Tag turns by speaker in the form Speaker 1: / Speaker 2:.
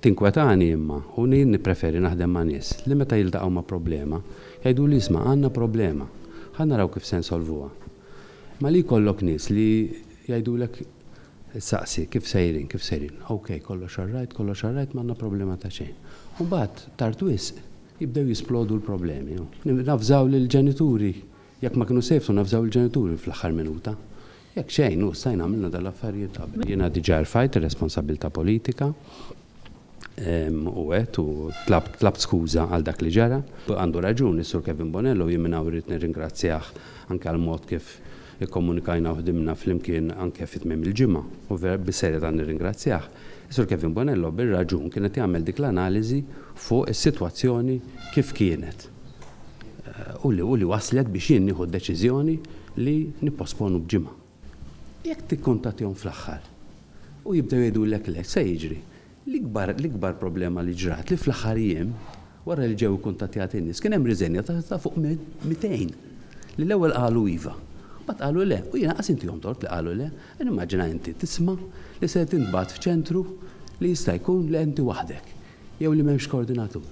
Speaker 1: Tinkwetani imma, u jien nippreferi naħdem ma' nies li meta jiltaqgħu ma' problema, jgħiduli isma' għandna problema, ħa naraw kif se nsolvuha. Imma li jkollok nies li jgħidulek issaqsi kif sejrin, kif sejrin, ok, kollox all right, kollox all right, m'għandna problema ta' xejn. U mbagħad tard wisq jibdew jisplodu l-problemi. Navżaw lill-ġenituri Jekk ma kienu se jiftu navżaw il-ġenituri fl-aħħar minuta. Jekk xejn, hu stajna għamilna dan l-affarijiet qabel. Jiena diġà rfajt ir-responsabbiltà politika u għedt u tlabt tlabt skuża għal dak li ġara. Għandu raġun is-Sur Kevin Bonello u jien minn hawn irrid nirringrazzjah anke għall-mod kif ikkomunikajna u ħdimna flimkien anke fi tmiem il-ġimgħa u bis-serjetà nirringrazzjah. Is-Sur Kevin Bonello bir-raġun kien qed jagħmel dik l-analiżi fuq is-sitwazzjoni kif kienet. U li u li waslet biex jien nieħu d-deċiżjoni li nipposponu b'ġimgħa. Jekk tikkuntattjahom fl-aħħar u jibdew jgħidulek le, x'se jiġri? L-ikbar l-ikbar problema li ġrat li fl-aħħar jiem, wara li ġew ikkuntattjati n-nies, kien hemm riżenja ta' ta' fuq minn 200 li l-ewwel qalu iva, mbagħad qalu le u jiena qas intihom tort li qalu le. Nimmaġina inti tisma' li se tintbagħat f'ċentru li jista' jkun li inti waħdek jew li m'hemmx koordinatur.